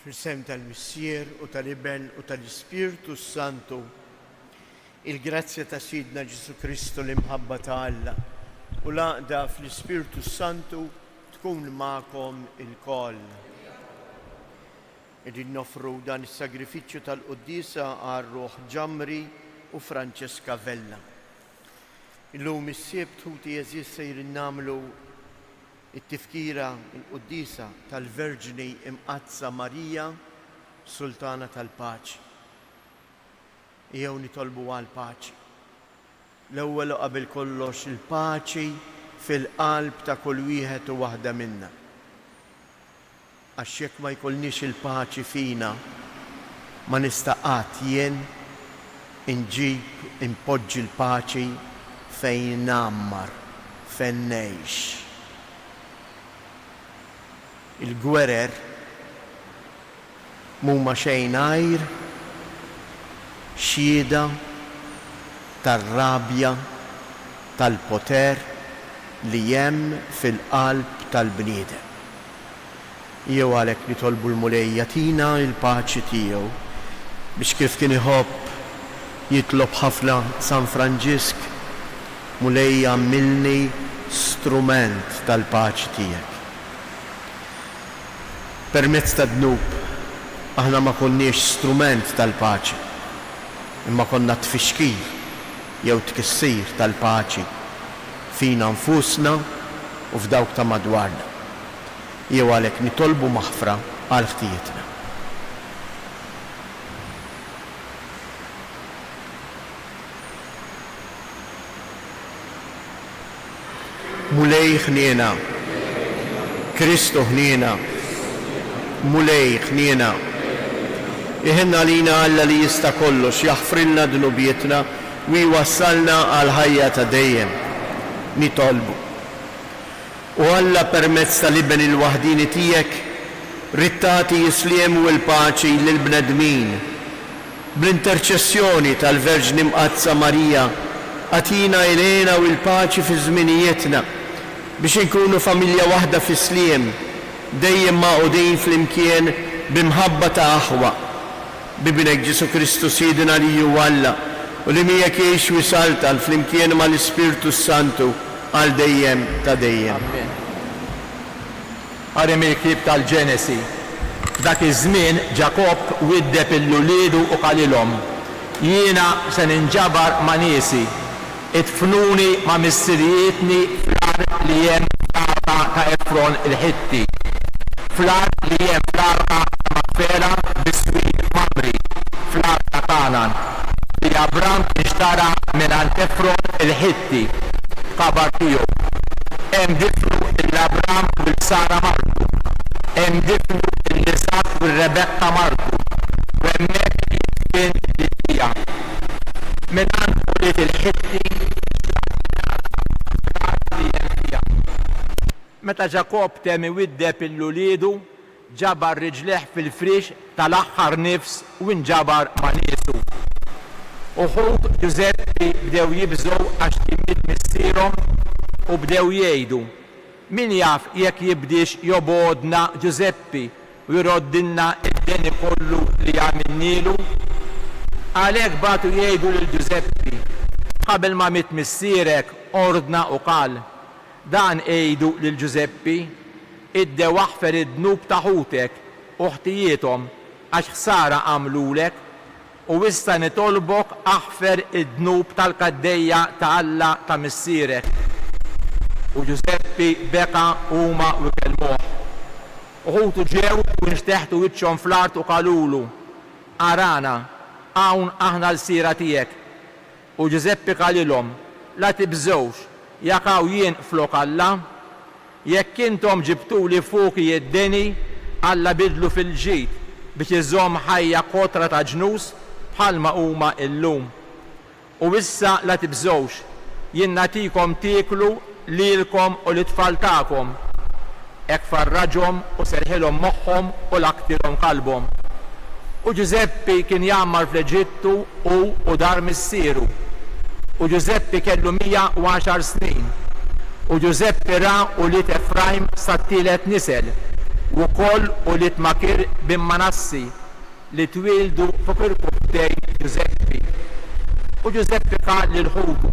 Fl-isem tal-Missier u tal-Iben u tal-Ispirtu s-Santu, il-grazzja ta' Sidna Ġesù Kristu, l-imħabba ta' Alla u l-għaqda fl-Ispirtu s-Santu tkun magħkom ilkoll. Qegħdin noffru dan is-sagrifiċċju tal-quddiesa għal ruħ Ġamri u Francesca Vella. Illum is-Sibt ħuti għeżież sejrin nagħmlu t-tifkira, il-quddiesa tal-Verġni Imqaddsa Marija, Sultana tal-Paċi. Ejjew nitolbu għall-paċi. L-ewwel u qabel kollox il-paċi fil-qalb ta' kull wieħed u waħda minna. Għax jekk ma jkollniex il-paċi fina, ma nista' qatt jien inġib, inpoġġi l-paċi fejn ngħammar, fejn ngħix. Il-gwerer M'huma xejn għajr xhieda tar-rabja tal-poter li hemm fil-qalb tal-bniedem. Ejjew għalhekk nitolbu l-Mulej jagħtina l-paċi tiegħu biex kif kien iħobb jitlob ħafna San Franġisk, Mulej agħmilni strument tal-paċi tiegħek. Permezz tad-dnub, aħna ma konniex strument tal-paċi, imma konna tfixkil jew tkissir tal-paċi fina nfusna u f'dawk ta' madwarna. Jew għalhekk nitolbu maħfra għal ħtijietna. Mulej ħniena. Kristu ħniena. Mulej ħniena. Iħenn għalina Alla li jista' kollox, jaħfrilna dnubietna u jwassalna għall-ħajja ta' dejjem. Nitolbu. O Alla permezz tal-Iben il-waħdieni tiegħek ridt tagħti s-sliem u l-paċi lill-bnedmin. Bl-interċessjoni tal-Verġni Mqaddsa Marija, agħtina l-hena u l-paċi fi żminijietna, biex inkunu familja waħda fis-sliem, dejjem magħqudin flimkien bi mħabba ta' aħwa. B'Ibnek Ġesù Kristu Sidna li hu Alla, u li miegħek jgħix u jsaltan flimkien mal-Ispirtu s-Santu għal dejjem ta' dejjem. Amen. Qari mill-ktieb tal-Ġenesi. F'dak iż-żmien Ġakobb widdeb 'il uliedu u qalilhom, Jiena se ninġabar ma' niesi. Idfnuni ma' missirijietni fl-għar li hemm fl-għalqa ta' Efron il-Ħitti, fl-għar li hemm fl-għalqa ta' Makfela biswit Mamri, fl-art ta' Kangħan, li Abram kien xtara mingħand Efron il-Ħitti. b'kabar tiegħu. Hemm difnu 'l Abram u 'l Sara martu. Hemm difnu 'l Iżakk u 'l Rebekka martu, u hemmhekk jidfin lil Lija. Mingħand ulied il-Ħitti xtrajt din l-għalqa bl-art li hemm fiha. Meta Ġakobb temm iwiddeb 'il uliedu, Ġabar riġlejh fil-friex tal-aħħar nifs u nġabar ma' niesu. U ħut Ġużeppi bdew jibżgħu għax kien miet missierhom u bdew jgħidu, Min jaf jekk jibdiex jobgħodna Ġużeppi u jroddilna d-deni kollu li għamilnielu? Għalhekk bagħtu jgħidu lil Ġużeppi, Qabel ma miet missierek ordna u qal, Dan għidu lil Ġużeppi, Idde u aħfer id-dnub ta' ħutek u ħtijiethom, għax ħsara għamlulek, u issa nitolbok aħfer id-dnub tal-qaddejja ta' Alla ta' missierek. U Ġużeppi beka huma u jkellmuh. U ħutu ġew u nxteħtu wiċċhom fl-art u qalulu, Arana, hawn aħna lsiera tiegħek. U Ġużeppi qalilhom, La tibżgħux, jak hawn jien flok Alla? Jekk intom ġibtuli fuqi id-deni, Alla bidlu fil-ġid, biex iżomm ħajja kotra ta' ġnus bħalma huma illum. U issa la tibżgħux, jien nagħtikom tieklu lilkom u lit-tfal tagħkom. Hekk farraġhom u serrħilhom moħħhom u laqtilhom qalbhom. U Ġużeppi kien jgħammar fl-Eġittu hu u dar missieru. U Ġużeppi kellu 110 snin. U Ġużeppi ra ulied Efrajm sat-tielet nisel. Wkoll ulied Makir bin Manassi, li twieldu fuq irkupptejn Ġużeppi. U Ġużeppi qal lil ħutu,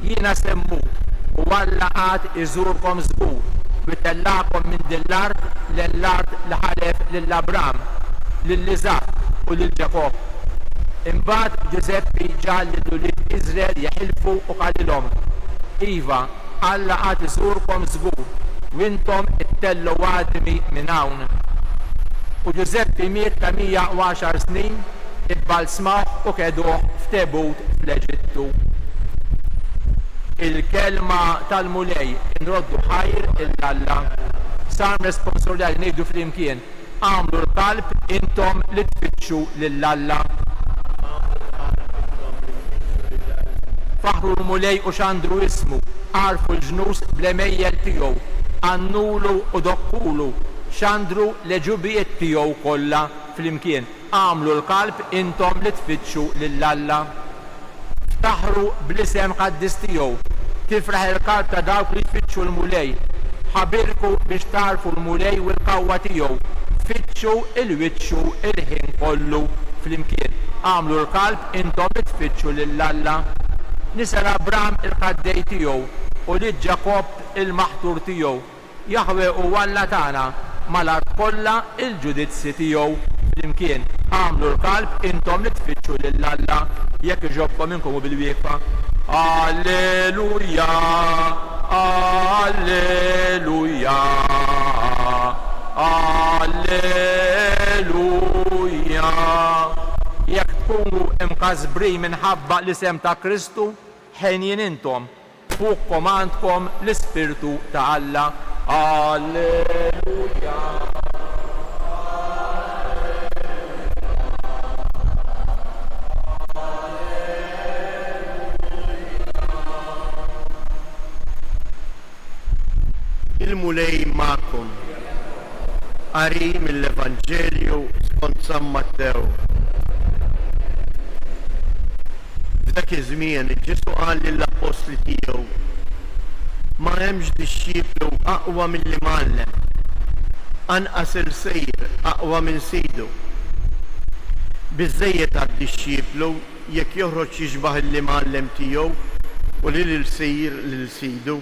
Jiena se mmut, u Alla għad iżurkom żgur, u jtellagħkom minn din l-art lejn l-art li ħalef lil Abram, lil Iżakk u lil Ġakobb. Imbagħad Ġużeppi ġagħal lil ulied Iżrael jeħilfu u qalilhom, Iva, Alla għad iżurkom żgur, u intom ittellgħu għadmi minn hawn. U Ġużeppi miet ta' 110 snin, ibbalzmawh u keduh f'tebut fl-Eġittu. Il-Kelma tal-Mulej, inroddu ħajr 'il Alla. Salm responsorjali ngħidu flimkien, Agħmlu l-qalb intom li tfittxu lil Alla. Agħmlu l-qalb intom li tfittxu lil Alla. Faħħru l-Mulej u xandru ismu, għarrfu l-ġnus bl-għemejjel tiegħu, għannulu u doqqulu, xandru l-għeġubijiet tiegħu kollha flimkien. Agħmlu l-qalb intom li tfittxu lil Alla. Ftaħru bl-isem qaddis tiegħu. Tifraħ il-qalb ta' dawk li jfittxu l-Mulej. Ħabirku biex tagħrfu l-Mulej u l-qawwa tiegħu. Fittxu 'l wiċċu l-ħin kollu flimkien. Agħmlu l-qalb intom li tfittxu lil Alla. Nisel Abram il-qaddej tiegħu, ulied Ġakobb il-maħtur tiegħu. Jaħweh hu Alla tagħna, mal-art kollha l-ġudizzji tiegħu. Flimkien, agħmlu l-kalb intom li tfittxu lil Alla. Jekk jogħġobkom inqumu bil-wieqfa. Alleluja, Alleluja, Alleluja. Jekk tkunu imkasbrin minħabba l-isem ta' Kristu, henjin intom, Fuqkom għandkom l-Ispirtu ta' Alla. Alleluja. Il-Mulej magħkom. Qari mill-Evanġelju skont San Mattew. F'dak iż-żmien, Ġesù qal lill-appostli tiegħu, Ma hemmx dixxiplu aqwa mill-imgħallem, anqas ilsir aqwa minn sidu. Biżżejjed għad-dixxiplu jekk joħroġ jixbah lill-imgħallem tiegħu u lil ilsir lil sidu.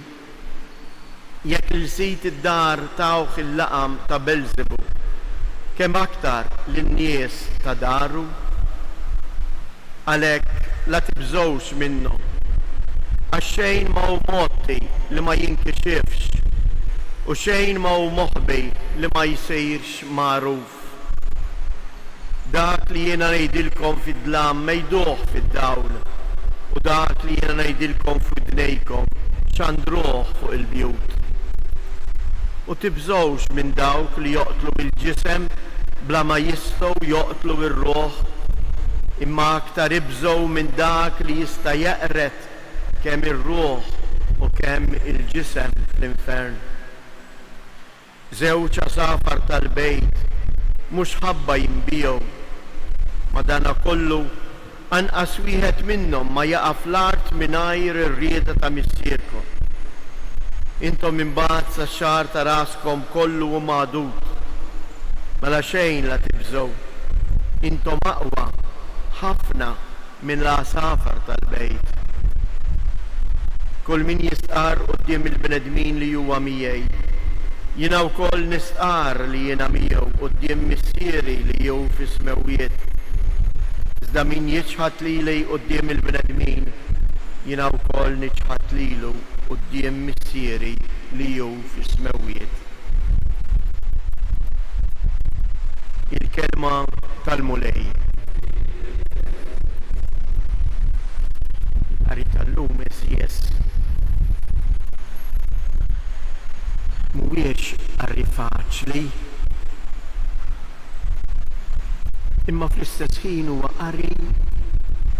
Jekk lil sid id-dar tawh il-laqam ta' Belżebu, kemm aktar lin-nies ta' daru? Għalhekk la tibżgħux minnhom, għax xejn ma hu mgħotti li ma jinkixifx, u xejn ma hu moħbi li ma jsirx magħruf. Dak li jiena ngħidilkom fid-dlam għiduh fid-dawl, u dak li jiena ngħidilkom f'widnejkom xandruh fuq il-bjut. U tibżgħux minn dawk li joqtlu il-ġisem bla ma jistgħu joqtlu r-ruħ, imma aktar ibżgħu minn dak li jista' jeqred kemm ir-ruħ u kemm il-ġisem fl-infern. Żewġ għasafar tal-bejt mhux ħabba jinbiegħu. Madankollu, anqas wieħed minnhom ma jaqa' fl-art mingħajr ir-rieda ta' Missierkom. Intom imbagħad sax-xagħar ta' raskom kollu hu magħdud. Mela xejn la tibżgħu. Intom aqwa ħafna minn l-għasafar tal-bejt. Kull min jistqarr quddiem il-bnedmin li huwa miegħi, jiena wkoll nistqarr li jiena miegħu quddiem Missieri li hu fis-smewwiet. Iżda min jiċħad lili quddiem il-bnedmin, jiena wkoll niċħad lilu quddiem Missieri li hu fis-smewwiet. Il-Kelma tal-Mulej. Il-qari tal-lum għeżież mhuwiex qari faċli, imma fl-istess ħin huwa qari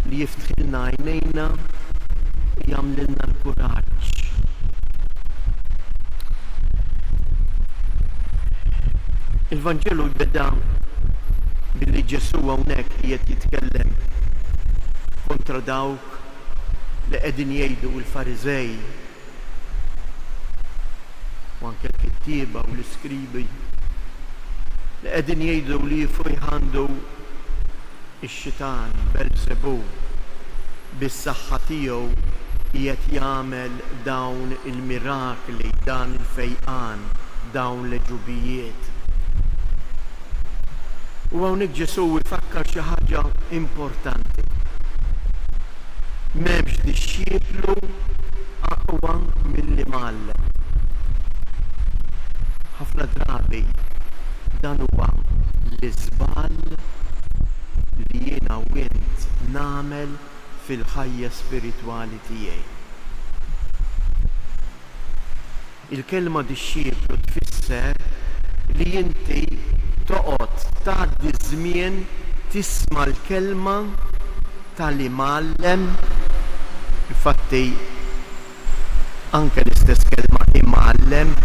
li jiftħilna għajnejna u jagħmlilna l-kuraġġ. Il-Vanġelu jbeda billi Ġesù hawnhekk qiegħed jitkellem kontra dawk li qegħdin jgħidu l-Fariżej u anke l-kittieba u l-iskribi. Li qegħdin jgħidu li fih għandu x-xitan, Belżebù, bis-saħħa tiegħu qiegħed jagħmel dawn il-mirakli, dan il-fejqan, dawn l-għeġubijiet. U hawnhekk Ġesù jfakkar xi ħaġa importanti. M'hemmx dixxiplu aqwa mill-imgħallem. Ħafna drabi dan huwa l-iżball li jiena u int nagħmel fil-ħajja spiritwali tiegħi. Il-kelma dixxiplu tfisser li inti toqgħod tgħaddi ż-żmien tisma' l-kelma tal-imgħallem. Infatti, anke l-istess kelma imgħallem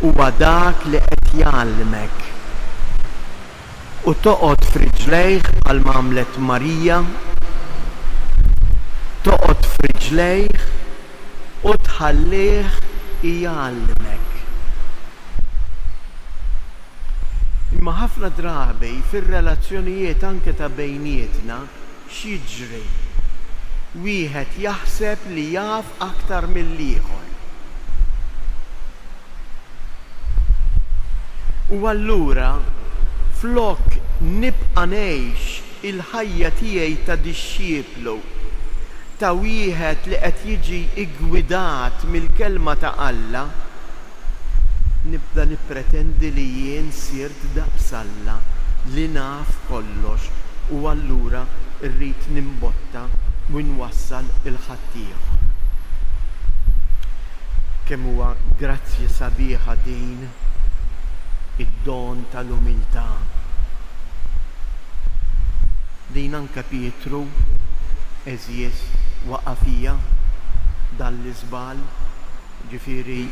huwa dak li qed jgħallmek. U toqgħod f'riġlejh bħalma għamlet Marija, toqgħod f'riġlejh u tħallih igħallmek. Imma ħafna drabi fir-relazzjonijiet anke ta' bejnietna x'jiġri? Wieħed jaħseb li jaf aktar mill-ieħor. U allura flok nibqa' ngħix il-ħajja tiegħi ta' dixxiplu, ta' wieħed li qed jiġi ggwidat mill-Kelma ta' Alla, nibda nippretendi li jien sirt daqs Alla, li naf kollox u allura rrid nimbotta u nwassal 'il ħaddieħor. Kemm huwa grazzja sabiħa din, id-don tal-umiltà! Din anke Pietru, għeżież, waqa' fiha, dan l-iżball. Ġifieri,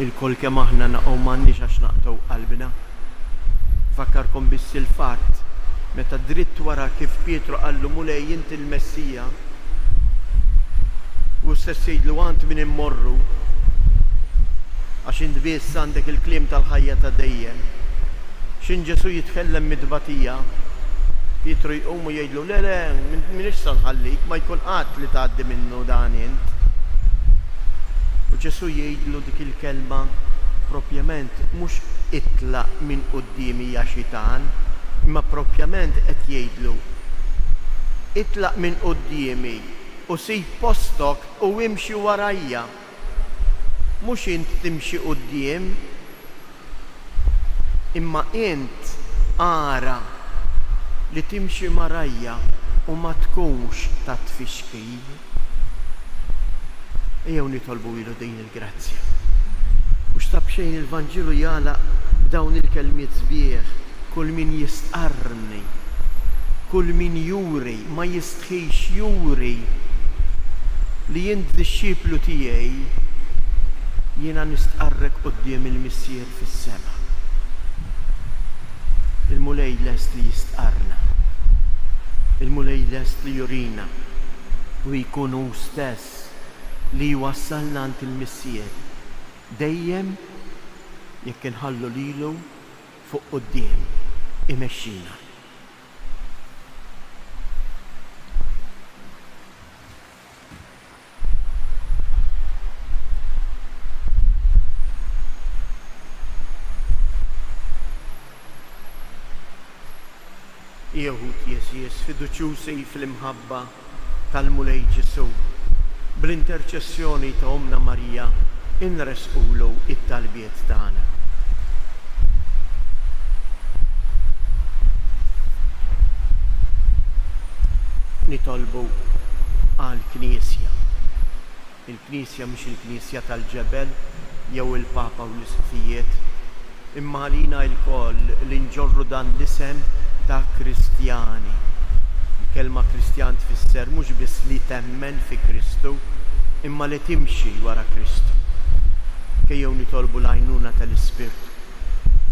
ilkoll kemm aħna naqgħu m'għandniex għax naqtgħu qalbna. Nfakkarkom biss il-fatt meta dritt wara kif Pietru qallu, Mulej, int il-Messija, hu stess jgħidlu, Għand min immorru? Għax int biss għandek il-kliem tal-ħajja ta' dejjem. X'in Ġesù jitkellem mit-tbatija, Pietru jqum u jgħidlu, Le, le, m'iniex sa nħallik, ma jkun qatt li tgħaddi minnu dan int. U Ġesù jgħidlu dik il-kelma propjament mhux itlaq minn quddiemi ja xitan, imma propjament qed jgħidlu, Itlaq minn quddiemi u sib postok u imxi warajja. Mhux int timxi quddiem, Imma int ara li timxi ma' rajja u ma tkunx ta' tfixkil. Ejjew nitolbu ilu din il-grazzja. Mhux ta' b'xejn il-Vanġelu jagħlaq b'dawn il-kelmiet sbieħ, Kull min jistqarrni, kull min juri, ma jistħix juri li int dixxiplu tiegħi, jiena nistqarrek quddiem il-Missier fis-sema. Il-Mulej lest li jistqarrna. Il-Mulej lest li jurina u jkun hu stess li jwassalna għand il-Missier, dejjem jekk inħallu lilu fuq quddiem imexxina. Ieħud Jeżies fiduċjużi fl-imħabba tal-Mulej Ġesù, bl-interċessjoni ta' Ommna Marija inressqulu t-talbiet tagħna. Nitolbu għall-Knisja. Il-Knisja mhix il-Knisja tal-ġebel jew il-Papa u l-Isqfijiet, imma għalina ilkoll li nġorru dan l-isem ta' Kristjani. Il-kelma Kristjan tfisser mhux biss li temmen fi Kristu, imma li timxi wara Kristu. Ejjew nitolbu l-għajnuna tal-Ispirtu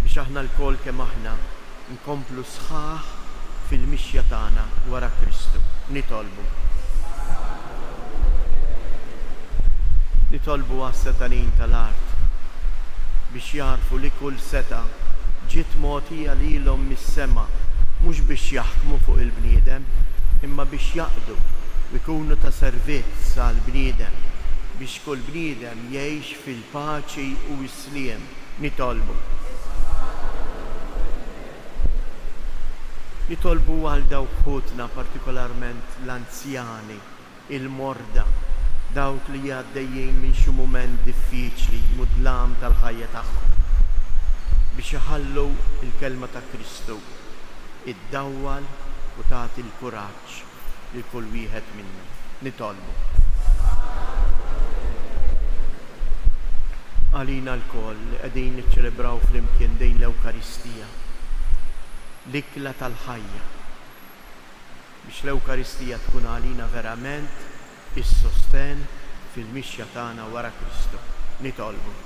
biex aħna lkoll kemm aħna nkomplu sħaħ fil-mixja tagħna wara Kristu. Nitolbu. Nitolbu għas-setgħanin tal-art biex jagħrfu li kull setgħa. ġiet mogħtija lilhom mis-sema mhux biex jaħkmu fuq il-bniedem, imma biex jaqdu u jkunu ta' servizz għall-bniedem, biex kull bniedem jgħix fil-paċi u s-sliem. Nitolbu. Nitolbu għal dawk ħutna, partikolarment l-anzjani, il-morda, dawk li għaddejjin minn xi mument diffiċli, mudlam tal-ħajja tagħhom, biex iħallu l-Kelma ta' Kristu ddawwal u tagħti l-kuraġġ lil kull wieħed minna. Nitolbu. Għalina lkoll li qegħdin niċċelebraw flimkien din l-Ewkaristija, l-ikla tal-ħajja, biex l-Ewkaristija tkun għalina verament is-sostenn fil-mixja tagħna wara Kristu. Nitolbu.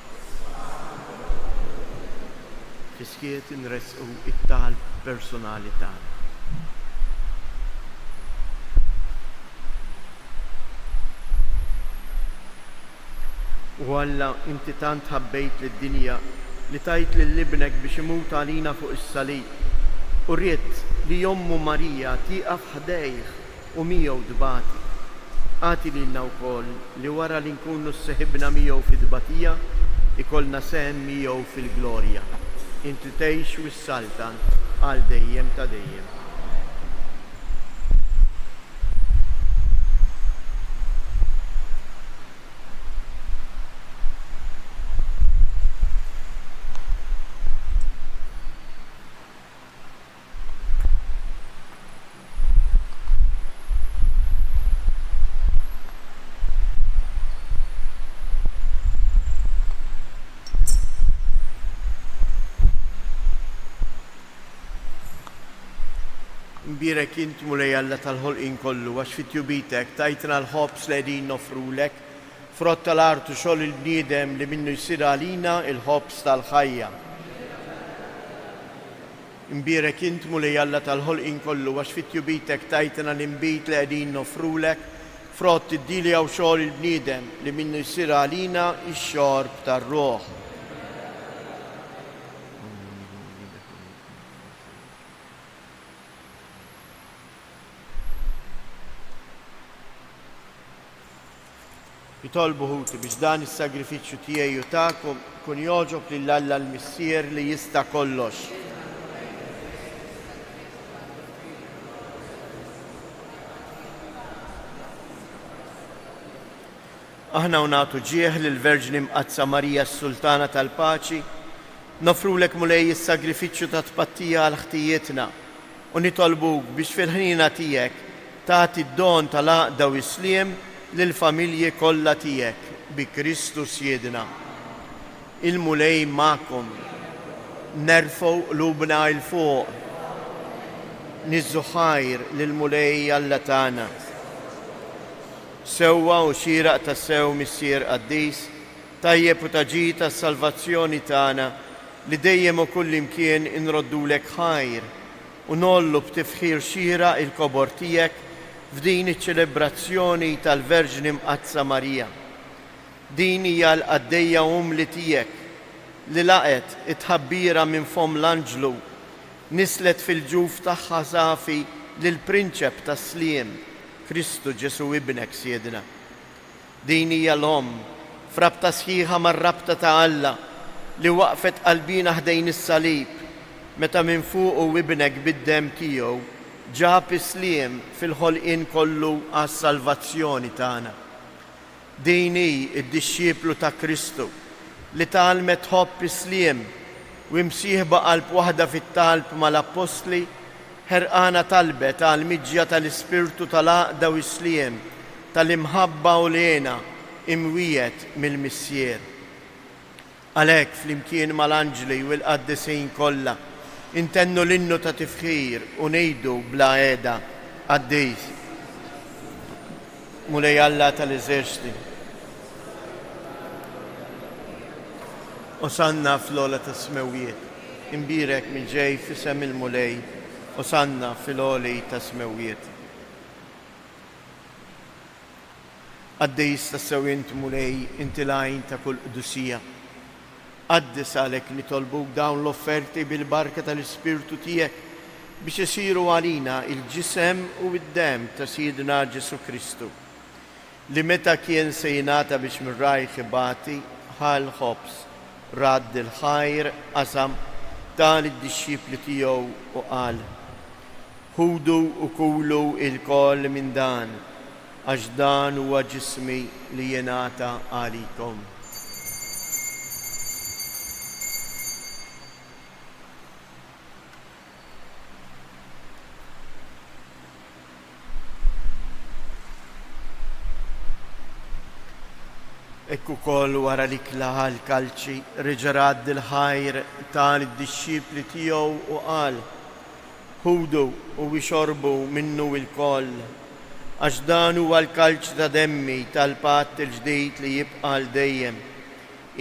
Fis-skiet inressqu t-talb personali tagħna. O Alla, inti tant ħabbejt lid-dinja li tajt lil Ibnek biex imut għalina fuq is-salib, u ridt li ommu Marija tieqaf ħdejh u miegħu tbati. Agħti lilna wkoll li wara li nkunu sseħibna miegħu fit-tbatija, ikollna sehem miegħu fil-glorja. Int li tgħix u ssaltan għal dejjem ta' dejjem. Imbierek int, Mulej Alla tal-ħolqien kollu, għax fi tjubitek tajtna l-ħobż li qegħdin noffrulek, frott tal-art u xogħol il-bniedem li minnu jsir għalina l-ħobż tal-ħajja. Imbierek int, Mulej Alla tal-ħolqien kollu, għax fi tjubitek tajtna l-inbid li qegħdin noffrulek, frott id-dielja u xogħol il-bniedem li minnu jsir għalina x-xorb tar-ruħ. Itolbu ħuti biex dan is-sagrifiċċju tiegħi u tagħkom ikun jogħġob lil Alla l-Missier li jista' kollox. Aħna u nagħtu ġieħ lill-Verġni Mqaddsa Marija s-Sultana tal-Paċi, noffrulek Mulej is-sagrifiċċju ta' tpattija għal ħtijietna u nitolbuk biex fil-ħniena tiegħek tagħti d-don tal-għaqda u s-sliem lill-familji kollha tiegħek, bi Kristu Sjiedna. Il-Mulej magħkom. Nerfgħu qlubna 'l fuq. Niżżu ħajr lill-Mulej Alla tagħna. Sewwa u xieraq tassew, Missier qaddis, tajjeb u ta' ġid għas-salvazzjoni tagħna, li dejjem u kullimkien inroddulek ħajr u ngħollu b'tifħir xieraq il-kobor tiegħek f'din iċ-ċelebrazzjoni tal-Verġni Mqaddsa Marija. Din hija l-qaddejja umli tiegħek, li laqgħet it-tħabbira minn fomm l-anġlu, nisslet fil-ġuf tagħha safi lill-Prinċep tas-sliem, Kristu Ġesù Ibnek Sidna. Din hija l-Omm, f'rabta sħiħa mar-rabta ta' Alla, li waqfet qalbiena ħdejn is-salib, meta minn fuqu Ibnek bid-demm tiegħu ġab is-sliem fil-ħolqien kollu għas-salvazzjoni tagħna. Din hi d-dixxiplu ta' Kristu li tgħallmet tħobb is-sliem u imsieħba qalb waħda fit-talb mal-appostli, ħerqana talbet għall-miġja tal-Ispirtu tal-għaqda u s-sliem, tal-imħabba u l-hena imwiegħed mill-Missier. Għalhekk, flimkien mal-anġli u l-qaddisin kollha, intennu l-innu ta' tifħir u ngħidu bla heda, Qaddis, Mulej Alla tal-eżerċti. Osanna fl-ogħla tas-smewwiet. Imbierek min ġej f'isem il-Mulej, Osanna fil-għoli tas-smewwiet. Qaddis tassew int, Mulej, inti l-għajn ta' kull qdusija. Qaddis għalhekk nitolbuk dawn l-offerti bil-barka tal-Ispirtu tiegħek biex isiru għalina l-ġisem u d-demm ta' Sidna Ġesù Kristu, li meta kien se jingħata biex minn rajh ibati, ħa l-ħobż, radd il-ħajr, qasam, ta lid-dixxipli tiegħu u qal, Ħudu u kulu ilkoll minn dan, Għax dan huwa ġismi li jingħata għalikom. Hekk ukoll wara l-ikla ħa l-kalċi, reġa' radd il-ħajr, ta lid-dixxipli tiegħu u qal, Ħudu u ixorbu minnu ilkoll, għax dan huwa l-kalċ ta' demmi tal-patt il-ġdid li jibqa' għal dejjem,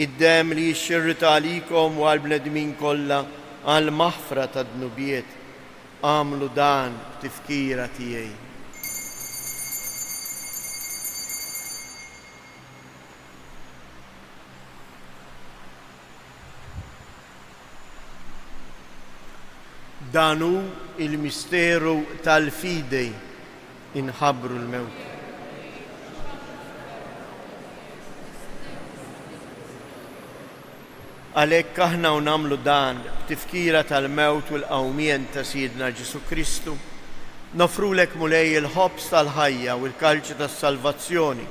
id-demm li jixxirrit għalikom u għall-bnedmin kollha għall-maħfra tad-dnubiet. Agħmlu dan b'tifkira tiegħi. Dan hu l-misteru tal-fidi, inħabbru l-mewt. Għalhekk aħna u nagħmlu dan b'tifkira tal-mewt u l-qawmien ta' Sidna Ġesù Kristu, noffrulek Mulej il-ħobż tal-ħajja u l-kalċi tas-salvazzjoni,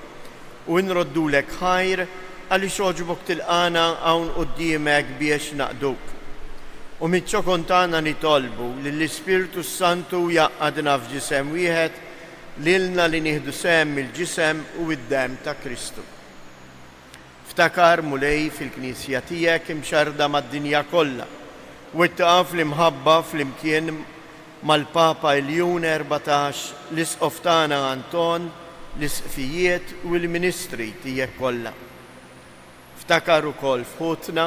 U nroddulek ħajr għaliex għoġbok tilqagħna hawn quddiemek biex naqduk. U miċ-ċokon tagħna nitolbu lill-Ispirtu s-Santu jgħaqqadna f'ġisem wieħed lilna li nieħdu sehem mill-ġisem u d-demm ta' Kristu. Ftakar, Mulej, fil-Knisja tiegħek imxerrda mad-dinja kollha, wettaqha fl-imħabba flimkien mal-Papa Iljun 14, l-Isqof tagħna Anton, l-Isqfijiet u l-ministri tiegħek kollha. Ftakar ukoll f'ħutna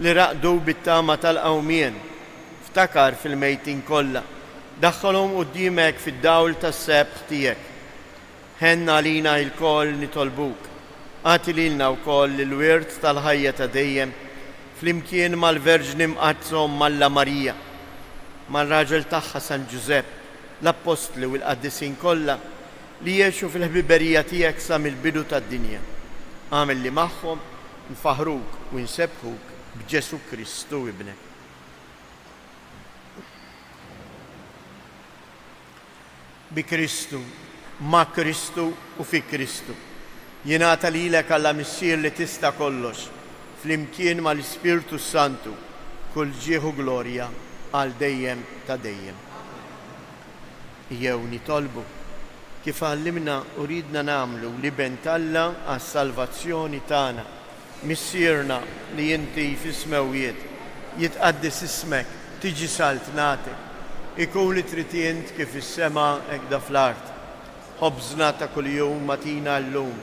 li raqdu bit-tama tal-qawmien. Ftakar fil-mejtin kollha, daħħalhom quddiemek fid-dawl tas-sebħ tiegħek. Ħenn għalina ilkoll nitolbuk, agħti lilna wkoll il-wirt tal-ħajja ta' dejjem, flimkien mal-Verġni Mqaddsa Omm Alla Marija, mar-raġel tagħha San Ġużepp, l-Appostli u l-qaddisin kollha li għexu fil-ħbiberija tiegħek sa mill-bidu tad-dinja. Agħmel li magħhom nfaħħruk u nsebbħuk b'Ġesù Kristu Ibnek. Bi Kristu, ma' Kristu u fi Kristu. Jingħata lilek Alla Missier li tista' kollox, flimkien mal-Ispirtu s-Santu, kull ġieħ u glorja għal dejjem ta' dejjem. Ejjew nitolbu, kif għallimna u riedna nagħmlu l-Iben t'Alla għas-salvazzjoni tagħna. Missierna li inti fis-smewwiet, jitqaddes ismek, tiġi saltnatek, ikun li trid int kif fis-sema hekk da fl-art. Ħobżna ta' kuljum agħtina llum.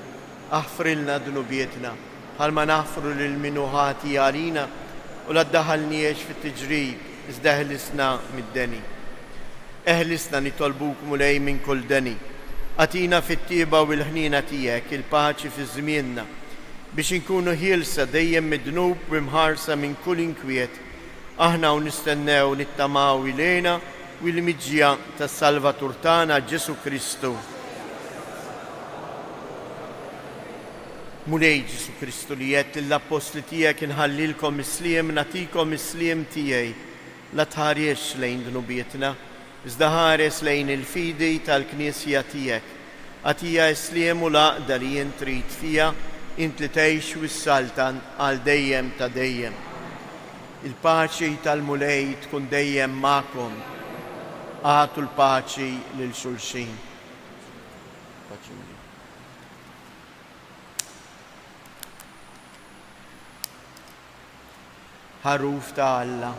Aħfrilna dnubietna, bħalma naħfru lil min hu ħati għalina, u la ddaħħalniex fit-tiġrib, iżda eħlisna mid-deni. Eħlisna nitolbuk Mulej minn kull deni. Agħtina fit-tjieba u l-ħniena tiegħek il-paċi fi żmienna, biex inkunu ħielsa dejjem mid-dnub u mħarsa minn kull inkwiet, aħna u nistennew nittamaw ilejna u l-miġja tas-Salvatur tagħna Ġesù Kristu. Mulej Ġesù Kristu li għedt lill-appostli tiegħek inħallilkom is-sliem nagħtikom is-sliem tiegħi, la tħarisx lejn dnubietna, iżda ħares lejn il-fidi tal-Knisja tiegħek. Agħtiha s-sliem u l-għaqda li int trid fiha, int li tgħix u ssaltan għal dejjem ta' dejjem. Il-paċi tal-Mulej tkun dejjem magħkom. Agħtu l-paċi lil xulxin. Paċi Mulej. Ħaruf ta' Alla.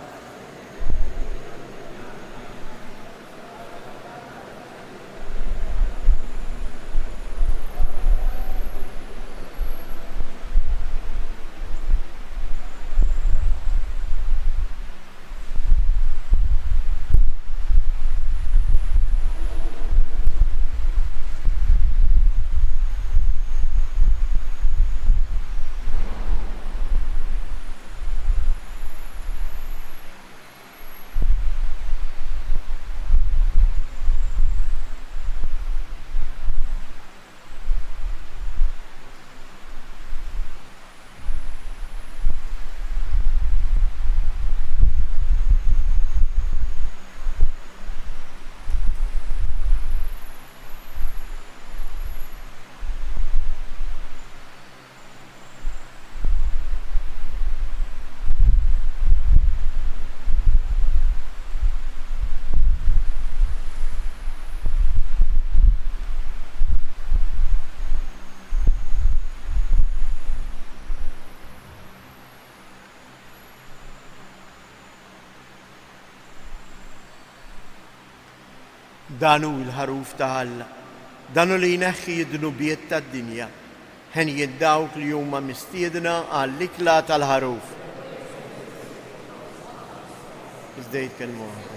Dan hu l-Ħaruf ta' Alla, dan hu li jneħħi d-dnubiet tad-dinja. Henjin dawk li huma mistiedna għall-ikla tal-Ħaruf. Iżda jitkellmu waħda.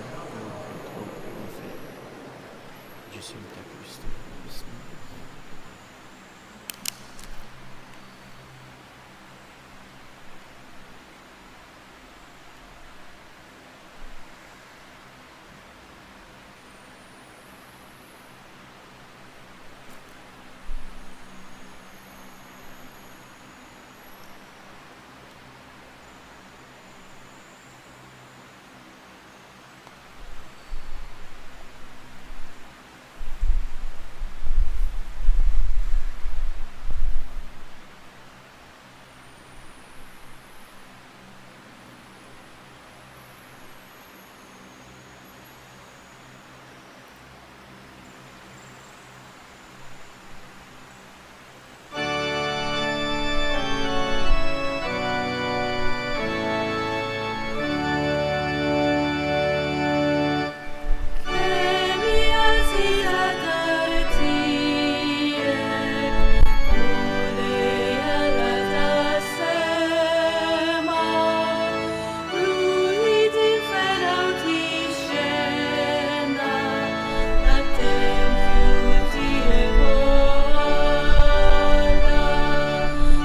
Ġisim ta' Kristu. Kemm hi għażiża dar tiegħek, Mulej Alla tas-sema. Ruħi tinfera u tixxennaq għat-tempju tiegħek, o Alla.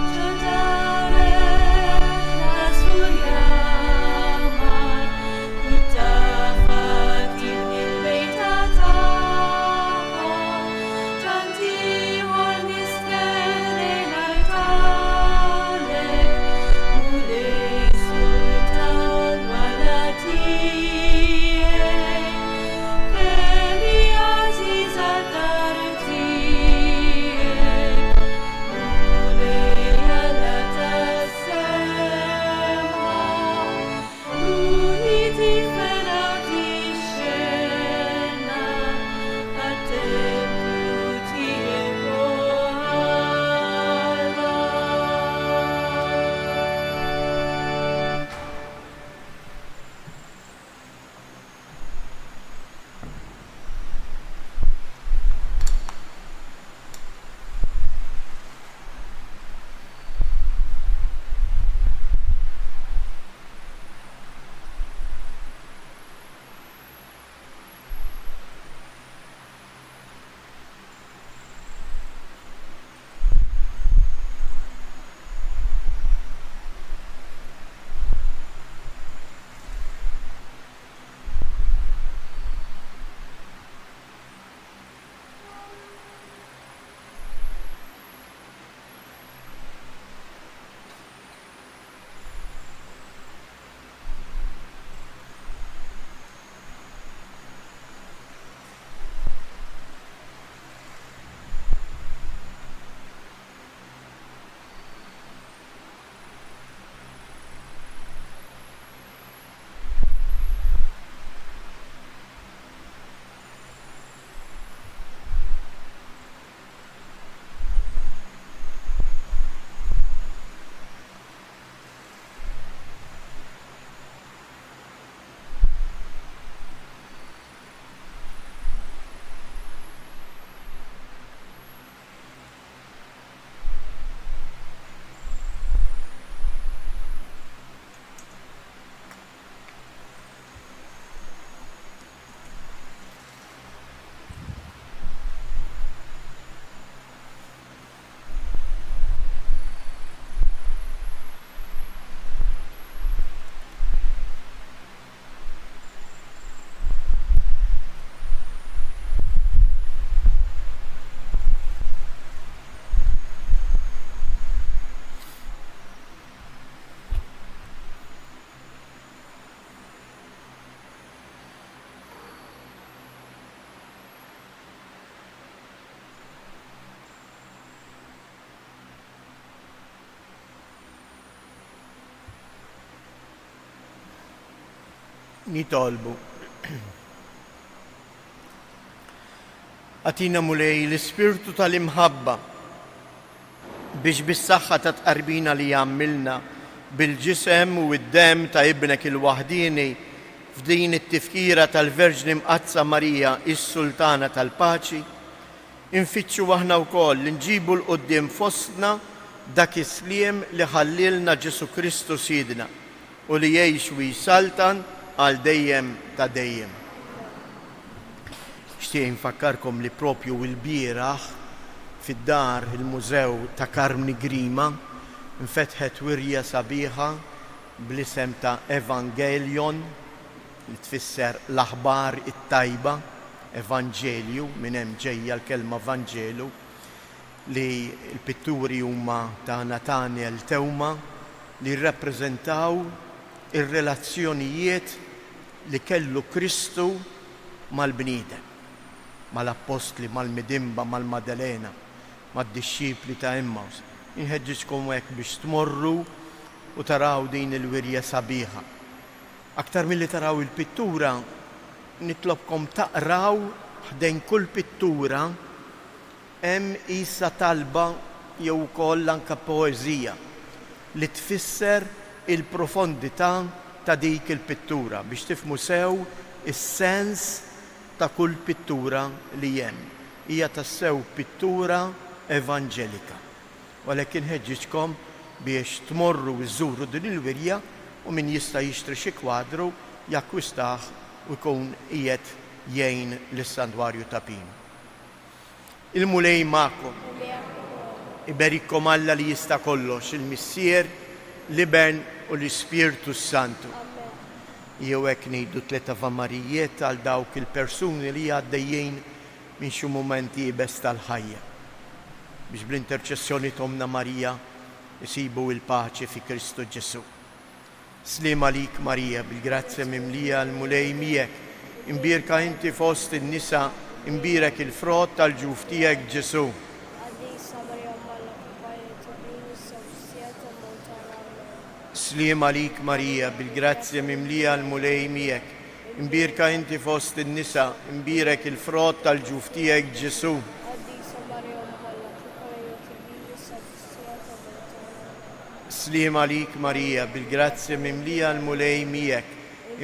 Ġo darek l-għasfur jgħammar u t-tafal tibni l-bejta tagħhom. Tant ieħor nistenni ngħajtalek, Mulej Sultan wara tiegħi. Kemm hi għażiża d-dar tiegħek, Mulej Alla tas-sema. Ruħi tinfera u tixxennaq għat-tempju tiegħek, o Alla. Nitolbu. Agħtina Mulej l-ispirtu tal-imħabba biex bis-saħħa tat-tqarbina li għamilna bil-ġisem u d-demm ta' Ibnek il-waħdieni. f'din it-tifkira tal-Verġni Mqaddsa Marija is-Sultana tal-Paċi, infittxu aħna wkoll li nġibu 'l quddiem fostna dak is-sliem li ħallielna Ġesù Kristu Sidna u li jgħix u jsaltan għal dejjem ta' dejjem. Nixtieq infakkarkom li propju ilbieraħ fid-dar il-Mużew ta' Karmni Grima nfetħet wirja sabiħa bl-isem ta' Evangelion, li tfisser l-aħbar it-tajba, evanġelju, minn hemm ġejja l-kelma Vanġelu, li l-pitturi huma ta' Nathaniel Theuma li jirrappreżentaw ir-relazzjonijiet li kellu Kristu mal-bniedem, mal-appostli, mal-midinba, mal-Madelena, mad-dixxipli ta' Emmaus. Inħeġġiġkom hekk biex tmorru u taraw din il-wirja sabiħa. Aktar milli taraw il-pittura, nitlobkom taqraw ħdejn kull pittura hemm qisha talba jew ukoll anke poeżija li tfisser il-profondità ta' dik il-pittura biex tifhmu sew is-sens ta' kull pittura li hemm. Hija tassew pittura evanġelika. U għalhekk inħeġġiġkom biex tmorru iżżuru din il-wirja u min jista' jixtri xi kwadru jakkwistah u jkun qiegħed jgħin lis-Santwarju ta' Pinu. Il-Mulej magħkom. U miegħek ukoll. Iberikkom Alla li jista' kollox, il-Missier, l-Iben u l-Ispirtu s-Santu. Amen. Jew hekk ngħidu tleta Vamarijiet għal dawk il-persuni li għaddejjin minn xi mument iebes tal-ħajja, biex bl-interċessjoni t'Ommna Marija jsibu il-paċi fi Kristu Ġesù. Sliem għalik Marija, bil-grazzja mimlija l-Mulej miegħek, imbierka inti fost in-nisa, imbierek il-frott tal-ġuf tiegħek Ġesù. Qaddisa Marija Omm Alla, Kumpanja tibin issa u fis-siegħa tal-mewt tagħna. Amen. Sliem għalik Marija, bil-grazzja mimlija l-Mulej miegħek, Imbierka inti fost in-nisa, imbierek il-frott tal-ġuf tiegħek Ġesù. Qaddisa Marija Omm Alla, tipprega tibin issa u fis-siegħa ta' mewt tagħna. Amen. Sliem għalik Marija, bil-grazzja mimlija l-Mulej miegħek,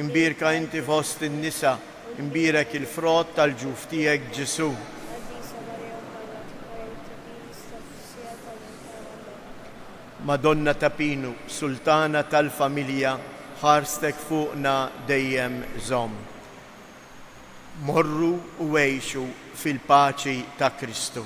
imbierka inti fost in-nisa, imbierek il-frott tal-ġuf tiegħek Ġesù. Qaddisa Marija Omm Alla, tipprega tibin issa u fis-siegħa ta' mewt tagħna. Amen. Madonna ta' Pinu, Sultana tal-familja, ħarstek fuqna dejjem żomm. Morru u għixu fil-paċi ta' Kristu.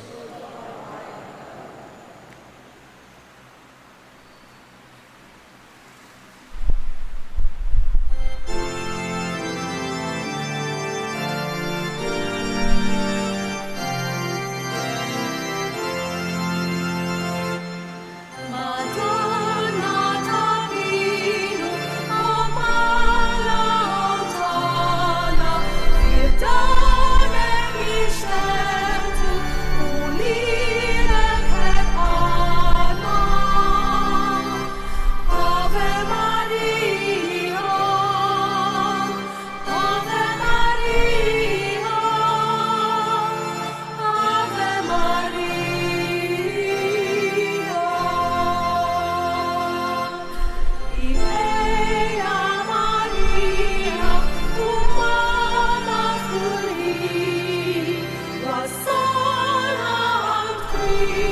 Madonna ta' Pinu, Omm Alla tagħna, fid-dar hemm ixtertu u lilek ħerqana. Ave Maria, Ave Maria, Ave Maria. Ejja Marija, u magħna f'kull ħin, wassalna għand Kristu.